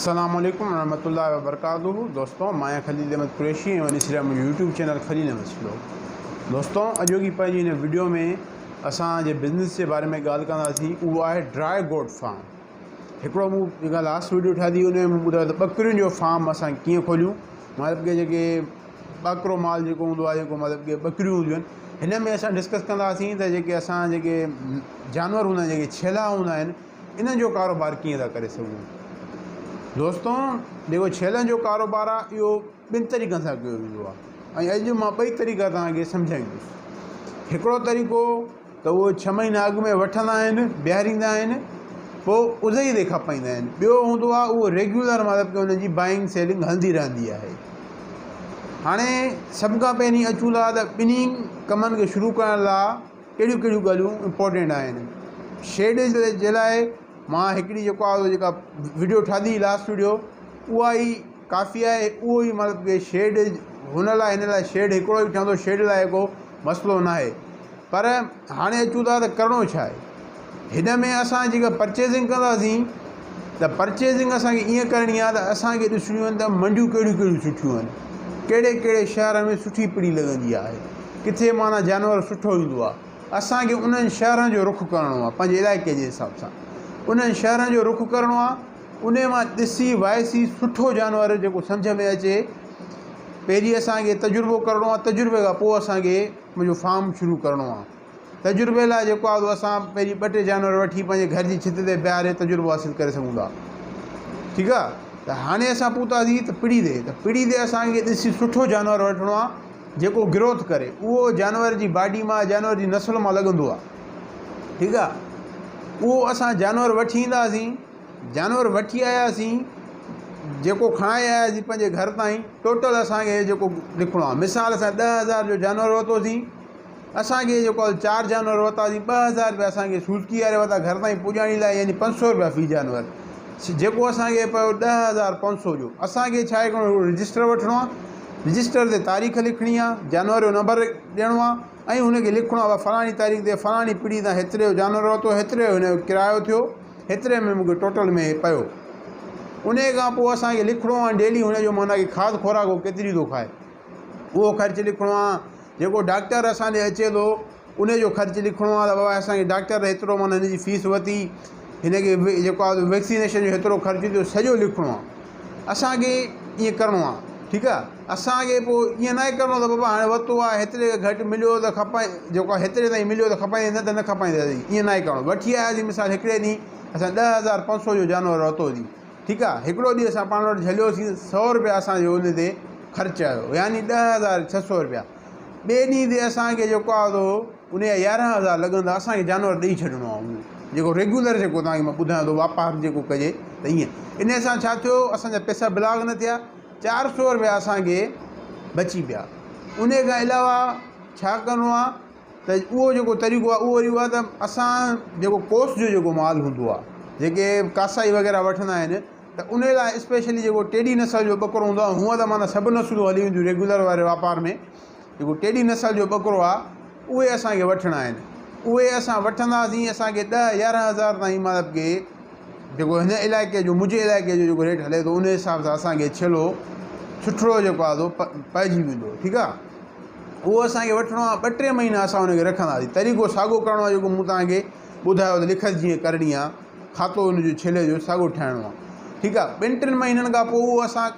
السلام عليڪم ورحمة الله وبرڪاته دوستو مان آهيان خليل احمد قريشي ۽ ڏسي رهيا منهنجو YouTube channel Khalil Ahmed flog. دوستو اڄوڪي پنهنجي هن وڊيو ۾ اسان جي بزنس جي باري ۾ ڳالهه ڪنداسين اهو آهي ڊرائي گوٽ فارم. هڪڙو مون جيڪا لاسٽ وڊيو ٺاهي ان ۾ مون ٻڌايو ته ٻڪرين جو فارم اسان ڪيئن کوليون، مطلب ڪي جيڪي ٻاڪرو مال جيڪو هوندو آهي، جيڪو مطلب ڪي ٻڪريون هونديون آهن، هن ۾ اسان ڊسڪس ڪنداسين ته جيڪي اسان جيڪي جانور هوندا آهن، جيڪي ڇيلا هوندا آهن، انهن جو ڪاروبار ڪيئن ٿا ڪري سگهون. دوستو جيڪو ڇيلن جو ڪاروبار آهي اهو ٻن طريقن سان ڪيو ويندو آهي ۽ اڄ مان ٻئي طريقا توهان کي سمجهائيندس. هڪڙو طريقو ته اهو ڇهه مهينا اڳ ۾ وٺندا آهن، بيهاريندا آهن، پوء اڌئي تي کپائيندا آهن. ٻيو هوندو آهي اهو ريگيولر مطلب ڪي انهن جي بائنگ سيلنگ هلندي رهندي آهي. هاڻي سڀ کان پهرين اچون ٿا ته ٻنهي ڪمن کي شروع ڪرڻ لاء ڪهڙيون ڪهڙيون ڳالهيون امپورٽنٽ آهن. شيڊ جي لاء مان هڪڙي جيڪو آهي جيڪا وڊيو ٺاهي لاسٽ وڊيو اها ئي ڪافي آهي. اهو ئي مطلب ڪي شيڊ هن لاء هن لاء شيڊ هڪڙو ئي ٺهندو، شيڊ لاء ڪو مسئلو نه آهي. پر هاڻي اچون ٿا ته ڪرڻو ڇا آهي. هن ۾ اسان جيڪا پرچيزنگ ڪنداسين ته پرچيزنگ اسانکي ائين ڪرڻي آهي ته اسانکي ڏسڻيون آهن ته منڊيون ڪهڙيون ڪهڙيون سٺيون آهن، ڪهڙي ڪهڙي شهر ۾ سٺي پڙي لڳندي آهي، ڪٿي معنيٰ جانور سٺو ايندو آهي. اسانکي انهن شهرن جو رخ ڪرڻو آهي، پنهنجي علائقي جي حساب سان انهن شهرن جو رخ ڪرڻو آهي. انهي مان ڏسي وائسي سٺو جانور جيڪو سمجهه ۾ اچي، پهرين اسانکي تجربو ڪرڻو آهي، تجربي کان پوء اسانکي منهنجو فارم شروع ڪرڻو آهي. تجربي لاء جيڪو آهي اسان پهرين ٻه ٽي جانور وٺي پنهنجي گهر جي ڇت تي بيهاري تجربو حاصل ڪري سگهون ٿا. ٺيڪ آهي ته هاڻي اسان پهتاسين ته پڙي تي، ته پڙي تي اسانکي ڏسي سٺو جانور وٺڻو آهي جيڪو گروٿ ڪري، اهو جانور جي باڊي مان جانور جي نسل مان لڳندو آهي. ٺيڪ آهي، اهو اسان جانور وٺي اينداسين، جانور وٺي آياسين، جيڪو کڻائي آياسين پنهنجي گهر تائين، ٽوٽل اسانکي جيڪو لکڻو آهي، مثال اسان 10000 جو جانور ورتوسين، اسانکي جيڪو آهي چار جانور ورتاسين، 2000 روپيا اسانکي سوزڪي واري ورتا گهر تائين پڄاڻي لاء، يعني 500 روپيا في جانور، جيڪو اسانکي پيو 10500 جو. اسانکي ڇا آهي هڪڙو رجسٽر وٺڻو آهي، رجسٽر تي تاريخ لکڻي آهي، جانور جو نمبر ڏيڻو آهي ۽ هن کي لکڻو آهي فلاڻي تاريخ تي فلاڻي پڙي تان هيتري جو جانور ورتو، هيتري جو هن جو ڪرايو ٿيو، هيتري ۾ مونکي ٽوٽل ۾ پيو. انهي کان پوء اسانکي لکڻو آهي ڊيلي هن جو معنيٰ ڪي کاڌ خوراڪ هو ڪيتري ٿو کائي، اهو خرچ لکڻو آهي. جيڪو ڊاڪٽر اسان ڏي اچي ٿو ان جو خرچ لکڻو آهي ته بابا اسانکي ڊاڪٽر هيترو معنيٰ هن جي فيس ورتي، هن کي جيڪو آهي ويڪسينيشن جو هيترو خرچ ٿيو، سڄو لکڻو آهي اسانکي، ائين ڪرڻو آهي. ٺيڪ آهي، اسانکي پوء ائين ناهي ڪرڻو ته بابا هاڻي ورتو آهي هيتري کان گهٽ مليو ته کپائي، جيڪو آهي هيتري تائين مليو ته کپائيندي، نه ته نه کپائينداسين، ائين ناهي ڪرڻو. وٺي آياسين مثال هڪڙي ڏينهن اسان 10500 جو جانور ورتوسين، ٺيڪ آ، هڪڙو ڏينهن اسان پاڻ وٽ جهليوسين، سؤ رپيا اسان جو ان تي خرچ آيو، يعني 10600 رپيا. ٻئي ڏينهن تي اسان کي جيڪو آ سو ان جا 11000 لڳندا، اسان کي جانور ڏئي ڇڏڻو آ. اهو جيڪو ريگيولر جيڪو توهان کي مان ٻڌايان ٿو واپار جيڪو ڪجي ته ائين. ان سان ڇا ٿيو، اسان جا پئسا بلاڪ نه ٿيا، 400 رپيا اسان کي بچي پيا. ان کان علاوه ڇا ڪرڻو آ ته اهو جيڪو طريقو آهي اهو وري اهو آهي ته اسان جيڪو ڪوس جو جيڪو مال هوندو آهي، جيڪي ڪاسائي وغيره وٺندا آهن ته ان لاء اسپيشلي جيڪو ٽيڏي نسل جو ٻڪرو هوندو آهي، هونء ته معنيٰ سڀ نسلون هلي وينديون ريگيولر واري واپار ۾، جيڪو ٽيڏي نسل جو ٻڪرو آهي اهي اسانکي وٺڻا آهن. اهي اسان وٺنداسين اسانکي 10 11000 تائين مطلب ڪي جيڪو هن علائقي جو منهنجي علائقي جو جيڪو ريٽ هلي ٿو ان حساب سان اسانکي ڇيلو سٺڙو جيڪو آهي سو پئجي ويندو. ٺيڪ آهي، اهو اسانکي وٺڻو آهي، ٻه ٽي مهينا اسان ان کي رکنداسين. طريقو ساڳو ڪرڻو آهي جيڪو مون توهان کي ٻڌايو ته لکت جيئن ڪرڻي آهي، کاتو ان جو ڇيلي جو ساڳو ٺاهڻو آهي. ٺيڪ آهي، ٻن ٽن مهينن کان پوء اهو اسان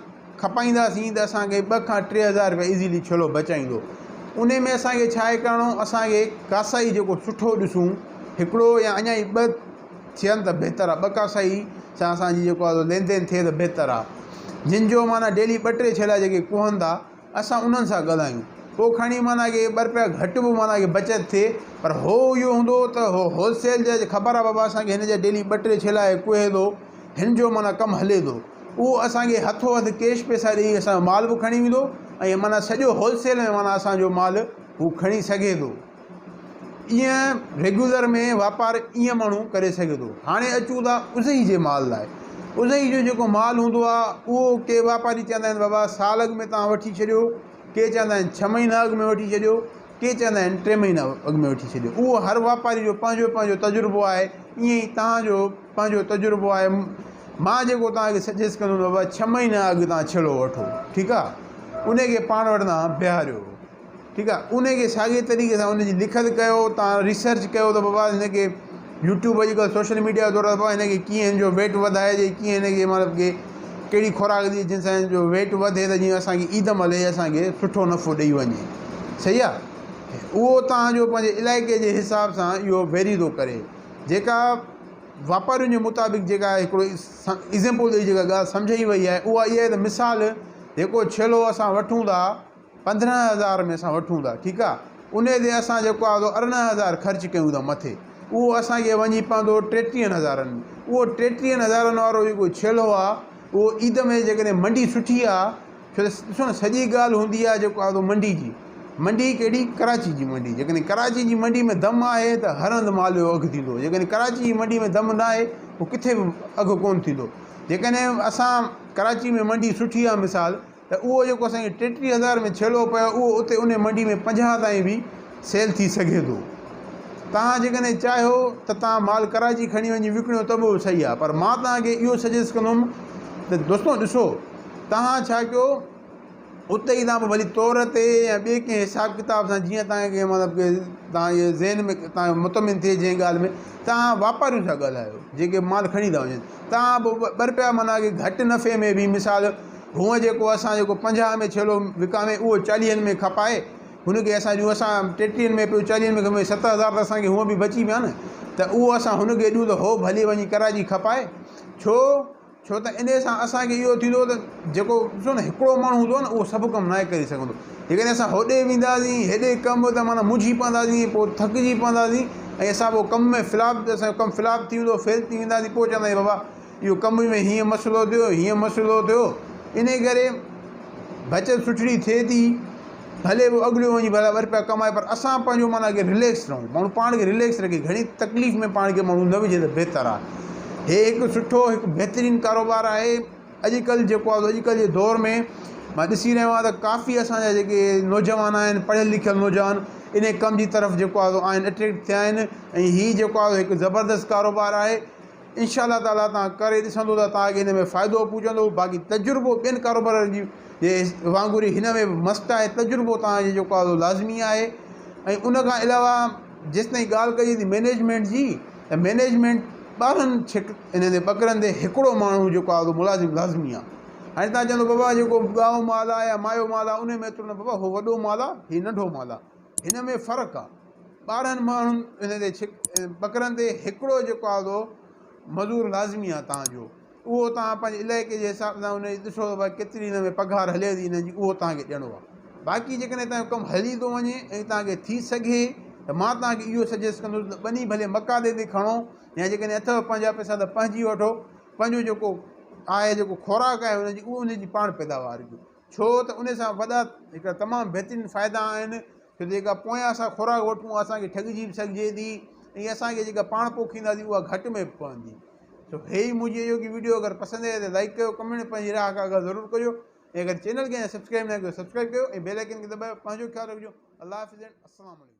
کپائينداسين ته اسانکي 2 کان 3000 رپيا ايزيلي ڇيلو بچائيندو. ان ۾ اسانکي ڇا آهي ڪرڻو، اسانکي ڪاسائي جيڪو سٺو ڏسون هڪڙو يا اڃا ئي ٻه ٿين ته بهتر آهي، ٻه ڪاسائي سان اسانجي جيڪو آهي لين دين ٿئي ته بهتر آهي، جن جو معنيٰ ڊيلي ٻه ٽي ڇيلا جيڪي ڪهن ٿا اسان انهن سان ڳالهايون، پوء کڻي معنيٰ ڪي ٻه رپيا گهٽ به معنيٰ ڪي بچت ٿئي، پر هو اهو هوندو ته هو هول سيل جا خبر آهي بابا اسان کي هن جا ڊيلي ٻه ٽي ڇيلا هي ڪهي ٿو، هن جو معنيٰ ڪم هلي ٿو، اهو اسان کي هٿو هٿ ڪيش پئسا ڏيئي اسان جو مال به کڻي ويندو ۽ معنيٰ سڄو هول سيل ۾ معنيٰ اسان جو مال هو کڻي سگهي ٿو. ائين ريگيولر ۾ واپار ائين ماڻهو ڪري سگهي ٿو. هاڻي اچون ٿا اضحي جي مال لاء. اضحي جو جيڪو مال هوندو آهي اهو ڪي واپاري چوندا آهن بابا سال اڳ ۾ توهان وٺي ڇڏيو، ڪي چوندا آهن 6 مهينا اڳ ۾ وٺي ڇڏيو، ڪي چوندا آهن 3 مهينا اڳ ۾ وٺي ڇڏيو. اهو هر واپاري جو پنهنجو پنهنجو تجربو آهي، ائين ئي توهان جو پنهنجو تجربو آهي. مان جيڪو توهان کي سجيسٽ ڪندم بابا ڇهه مهينا اڳ توهان ڇيلو وٺو ٺيڪ آ ان کي پاڻ وٽ توهان بيهاريو ٺيڪ آ ان کي ساڳي طريقي سان ان جي لکت ڪيو توهان ريسرچ ڪيو ته بابا هن کي يوٽيوب اڄڪلهه سوشل ميڊيا جو دور آ بابا هن کي ڪيئن هن جو ويٽ وڌائجي ڪيئن هن کي مطلب ڪي ڪهڙي خوراڪ ڏجي جنهن سان هن جو ويٽ وڌي ته جيئن اسانکي عيد مهل هي اسانکي سٺو نفعو ڏئي وڃي صحيح آ اهو توهان جو پنهنجي علائقي جي حساب سان اهو ويري ٿو ڪري جيڪا واپارين جي مطابق جيڪا هڪڙو ايگزيمپل ڏئي جيڪا ڳالهه سمجهائي وئي آهي اها اها آهي ته مثال جيڪو ڇيلو اسان وٺون ٿا 15000 ۾ اسان وٺون ٿا ٺيڪ آهي ان تي اسان جيڪو آهي سو 18000 خرچ ڪيون ٿا مٿي اهو اسانکي وڃي پوندو ٽيٽيهن هزارن ۾ اهو ٽيٽيهن هزارن وارو جيڪو ڇيلو آهي اهو عيد ۾ جيڪڏهن منڊي سٺي آهي ڇو ته ڏسو نه سڄي ڳالهه هوندي آهي جيڪو آهي سو منڊي جي منڊي ڪهڙي ڪراچي جي منڊي جيڪڏهن ڪراچي جي منڊي ۾ دم آهي ته هر هنڌ مال جو اگهه ٿيندو جيڪڏهن ڪراچي جي منڊي ۾ دم نه آهي پوء ڪٿي به اگهه ڪونه ٿيندو جيڪڏهن اسان ڪراچي ۾ منڊي سٺي آهي مثال ته اهو جيڪو اسانکي 33 هزار ۾ ڇيلو پيو اهو اتي ان منڊي ۾ 50 تائين به سيل ٿي سگهي ٿو توهان جيڪڏهن چاهيو ته توهان مال ڪراچي کڻي وڃي وڪڻيو ته به صحيح آهي پر مان توهان کي اهو سجيسٽ ڪندم ته دوستو ڏسو توهان ڇا ڪيو اتي ئي توهان ڀلي تور تي يا ٻئي ڪنهن حساب ڪتاب سان جيئن توهان کي مطلب ڪي توهان جي ذهن ۾ توهان مطمئن ٿئي جنهن ڳالهه ۾ توهان واپارين سان ڳالهايو جيڪي مال کڻي ٿا وڃن توهان به ٻه روپيا معنيٰ ڪي گهٽ نفعي ۾ به مثال هونء جيڪو اسان جيڪو 50 ۾ ڇيلو وڪامي اهو 40 ۾ کپائي هن کي اسان ڏيون اسان 33 ۾ پيو 40 ۾ کپائي 7000 ته اسان کي هونء به بچي پيا نه ته اهو اسان هن کي ڏيون ته هو ڀلي وڃي ڪراچي کپائي ڇو ڇو ته انهيء سان اسان کي اهو ٿيندو ته جيڪو ڏسو نه هڪڙو ماڻهو هوندو آهي نه اهو سڀ ڪم ناهي ڪري سگهندو. جيڪڏهن اسان هوڏي وينداسين هيڏي ڪم ته معنيٰ منجهي پونداسين پوء ٿڪجي پونداسين ۽ اسان پوء ڪم ۾ فلاپ اسان جو ڪم فلاپ ٿي ويندو فيل ٿي وينداسين پوء چونداسين بابا اهو ڪم ۾ هيئن مسئلو ٿيو هيئن مسئلو ٿيو انهيء ڪري بچت سٺڙي ٿئي ٿي. ڀلي اهو اڳليو وڃي ڀلا ٻه رپيا ڪمائي پر اسان پنهنجو معنيٰ کي رليڪس رهون ماڻهو پاڻ کي رليڪس رکي گهڻي تڪليف ۾ پاڻ کي ماڻهو نه وجهي ته بهتر آهي هي هڪ سٺو هڪ بهترين ڪاروبار آهي اڄڪلهه جيڪو آهي اڄڪلهه جي دور ۾ مان ڏسي رهيو آهيان ته ڪافي اسانجا جيڪي نوجوان آهن پڙهيل لکيل نوجوان ان ڪم جي طرف جيڪو آهي آهن اٽريڪٽ ٿيا آهن ۽ هي جيڪو آهي هڪ زبردست ڪاروبار آهي انشاء الله تعالي توهان ڪري ڏسندو ته توهان کي ان ۾ فائدو پهچندو باقي تجربو ٻين ڪاروبارن جي وانگر ئي هن ۾ به مست آهي تجربو توهان جو جيڪو آهي لازمي آهي ۽ ان کان علاوه جيستائين ڳالهه ڪجي ٿي مينيجمينٽ جي ته مينيجمينٽ 12 ڇڪ ان تي ٻڪرن تي هڪڙو ماڻهو جيڪو آهي ملازم لازمي آهي هاڻي توهان چوندو بابا جيڪو ڳائو مال آهي يا مايو مال آهي ان ۾ ايترو نه بابا هو وڏو مال آهي هي ننڍو مال آهي هن ۾ فرق آهي 12 ماڻهن ان تي ڇڪ ٻڪرن تي هڪڙو جيڪو آهي سو مزور لازمي آهي توهان جو اهو توهان پنهنجي علائقي جي حساب سان ان جي ڏسو ته ڀائي ڪيتري هن ۾ پگهار هلي ٿي هن جي اهو توهان کي ڏيڻو آهي باقي جيڪڏهن توهان جو ڪم هلي ٿو وڃي ۽ توهان کي ٿي سگهي ته مان توهان کي اهو سجيسٽ ڪندس ته ٻني ڀلي مقادي تي کڻو يا جيڪڏهن اٿو پنهنجا پئسا ته پنهنجي وٺو پنهنجو جيڪو آهي جيڪو خوراڪ آهي ان جي اهو ان جي پاڻ پيداوار ڪيو ڇو ته ان سان وڏا هڪڙا تمام بهترين فائدا آهن ڇو ته جيڪا پويان اسان خوراڪ وٺون اسان کي ٺڳجي به سگهجي ٿي ۽ اسان کي جيڪا پاڻ پوکينداسين اها گهٽ ۾ به پوندي سو هي ئي منهنجي اڄوڪي ويڊيو اگر پسند آئي ته لائڪ ڪيو ڪمينٽ پنهنجي راء کان آگاهه ضرور ڪجو ۽ اگر چينل کي اڃا سبسڪرائب نه ڪيو سبسڪرائب ڪيو ۽ بيل آئيڪن کي دٻايو پنهنجو خيال رکجو الله حافظ السلام عليڪم.